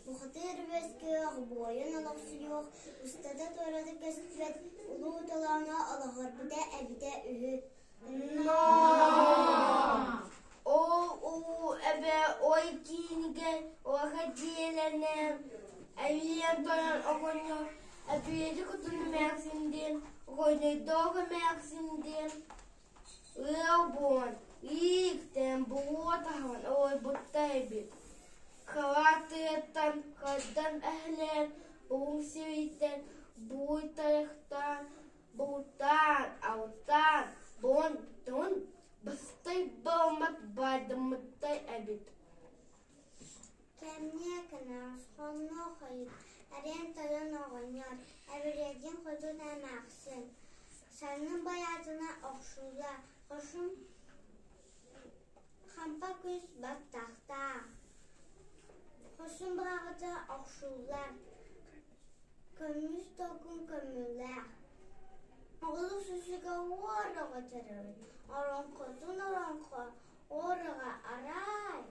Бухатыыр үөскүөх, буойун олохсуйуох, устата-туората көстүбэт улуу толооно олоҕурбута эбитэ үһү. Ол улуу эбэ ой киинигэр улахан дьиэлэнэн, эбийэн тойон оҕонньор Эпиэти кутун эмээхсин диэн, оҕонньордоох эмээхсин диэн ыал буолан, ииктээн буруо таһан олорбуттар эбит. Хара тыаттан хардан эһэлээн, уһун сириттэн буй тайахтаан, бултаан, алтаан, булан бастай баламмат баайдаммыттай эбит. Кэмниэ кэнэҕэс хоннох хойут эриэн тойон оҕонньор, Эбириэдьин хотун эмээхсин, саннын байаатына охсуулла, хошун хампа күүс баттахтаах, хошун быраҕыта охсууллар, көмүс толкун көмүлээх, олус үчүгэй уор оҕо төрөөбүт, ороҥхотун ороҥхо Ораҕа арай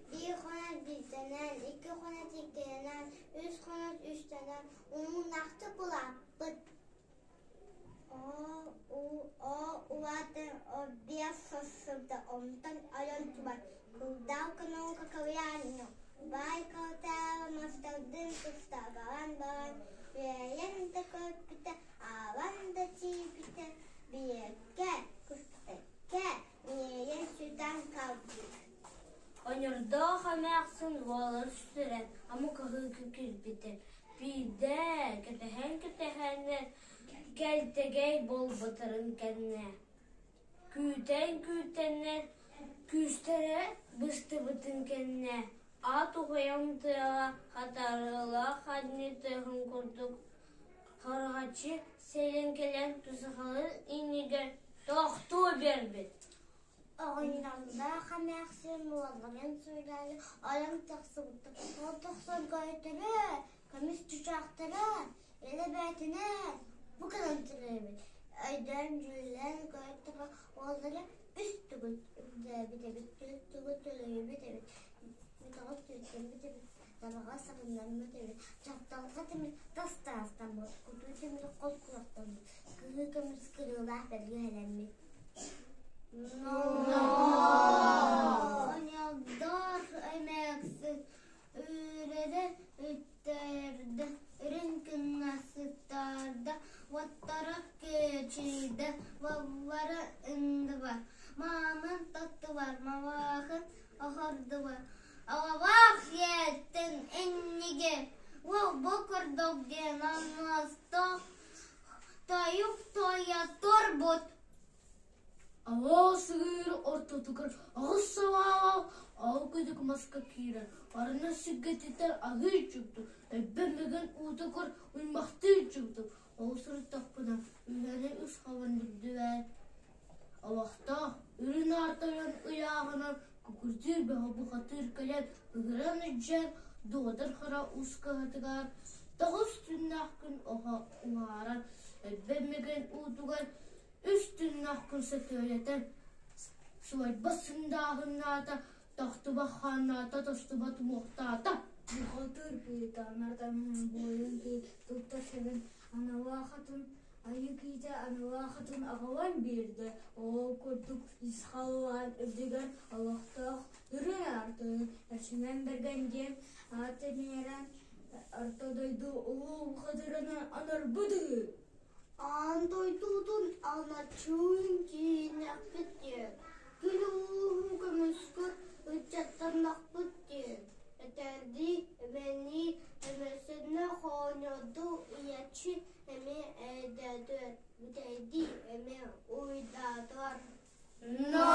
биир хонот биирдэнэн, икки хонот иккилэнэн, үс хонот үстэнэн умунахтык улааппыт. Оо, оо, улаатан биэс сылда онтон ойон туран кылдал кынонка кылыйаанньу баай калтаара мастардын кытта баран баран үөйэн да көрбүтэ, аалан да тиийбитэ, биэккэ, күспэккэ Иэйэн сүтэн хаалбыт. Онордоох эмээхсин уолун сүтэрэн омук аһыыка киирбитэ. Биирдэ кэтэһэн-кэтэһэннэр кэлтэгэй буолбутарын кэннэ күүтэн-күүтэннэр күүстэрэ быстыбытын кэннэ аат уһуйан тыаҕа хатарыылаах анньыы тыаһын курдук хараҕаччы сэлэн кэлэн тусахалын иннигэр тохтуу биэрбит. Оҕонньордоох эмээхсин уолларын суруйаары ойон тахсыбыта. Ол тахсан көйтөрө, көмүс чычаахтара, илэ бээтинэ бу кэлэн турар эбит. Өйдөөн-дьүүллээн көйтөрө уоллара үс тугут үрдээбит эбит, түөрт тугут төлөйбүт эбит, мүтэҕэ түөттэммит эбит, табаҕа сабыннаммыт эбит, дьапталҕа тимир тас таастаммыт, кутуу тимир хос кулахтаммыт, кыһыл көмүс кырыылаах бэргэһэлэммит. Оньолдоох эмээхсин үүрэрэ үттэрдэ, үрүҥ күҥҥэ сыттарда, уоттара күөчүйдэ, баллара ындыбар, маамын тоттубар, малаахын оһордубар, Алабаах сиэттин иннигэр уол бу курдук диэн оннуостуох тойук туойа турбут. Алаа сыыр ортотугар аҕыс салаалаах аал күдүк маска киирэн, арына сиргэтитэр аһыы чугдук, өлбөн-мөгөн уутугар уймахтыы чугдук. Ол сырыттахпына үһэни үс хабан үрдүбэр Олохтоох үрүн аартайан ыйааҕынан кукурдуур бөҕө бухатыыр кэлэн ыҥыран илдьэн Дуодар Хара ус кыһатыгар тоҕус түннээх күн уһааран өлбөн-мөгөн уутугар үс түннээх күн сөтүөлэтэн сылайбат сындааһыннаата, тохтубат хааннаата, тостубат уҥуохтаата. Бухатыыр кыыта Мартаммын буойун кыы туттар сэбин аналаахатын Айыы киһитэ аналаахатын аҕалан биэрдэ, ол курдук ис халлаан үрдүгэр олохтоох үрүҥ аартыгын Эрчимэн Бэргэн диэн аат иҥэрэн Орто дойду улуу бухатыырынан анарбыт үһү. Аан дойдутун аначчыын киинэхпит диэн, күн улууһун көмүскүр ыччаттаннахпыт диэн, этэрдии, эбэнии, эмэсиннэ хоонньордуу ийэччи эмиэ эйдээтилэр, бүтэйдии эмиэ уйдаатылар. Но!